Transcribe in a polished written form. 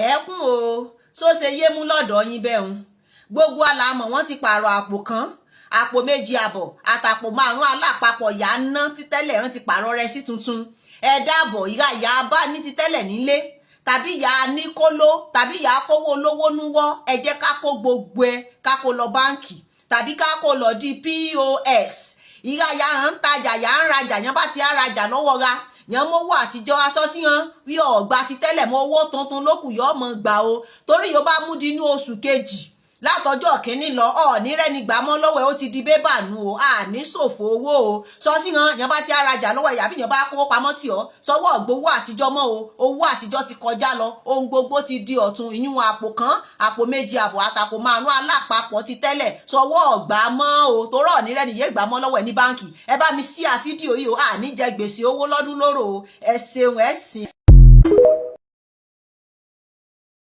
Ẹ̀ẹ́kún o, só ṣe yé mú lọ́dọ̀ yín bẹ́ẹ̀ ń gbogbo àlàmọ̀. Wọ́n ti pààrọ̀ àpò kan, àpò 2.5 àtàpò 5 alápapọ̀ yà á ná títẹ́lẹ̀. Wọ́n ti pààrọ̀ rẹ̀ sí tuntun. Ẹ dáàbọ̀, ìyá ìyá bá ní títẹ́lẹ̀ nílé tàbí ìyá ní kóló tàbí ìyá kówó olówó núwọ́, ẹ jẹ́ ká kó gbogbo ẹ, ká kó lọ báǹkì tàbí ká kó lọ di POS. Ìyá ya ń tajà, yà ń rajà, yẹn bá ti á rajà lọ́wọ́ ra yẹn, mówó àtijọ́ aṣọ sí yan wí ọ̀gbà ti tẹ́lẹ̀ mọ́, owó tuntun lókù yọ ọmọ gbà o. Torí yóò bá mú di inú oṣù kejì látọjọ́ kínní lọ, ọ̀ọ́nì rẹ́ni gbà mọ́ lọ́wọ́ ẹ̀, ó ti di bébà nù o. Àní ṣòfò owó o. Sọ sí yan yẹn bá ti arajà lọ́wọ́ ẹ̀ yàbí yẹn bá kówó pamọ́ tì ọ́ sọwọ́ gbowó àtijọ́ mọ́ o. Owó àtijọ́ ti kọjá lọ, ohun gbogbo ti di ọ̀tun. Ìyún àpò kan, àpò 2.5 àtàpò 5 alápapọ̀ ti tẹ́lẹ̀, sọwọ́ ọ̀gbà mọ́ o, torọ́ ọ̀ní rẹ́ni yé gbà mọ́ lọ́wọ́ ẹ̀ ní báǹkì. Ẹ bá mi share fídíò yìí o. Àní jẹ gbèsè owó lọ́dún lóró o. Ẹ ṣeun, ẹ sìn.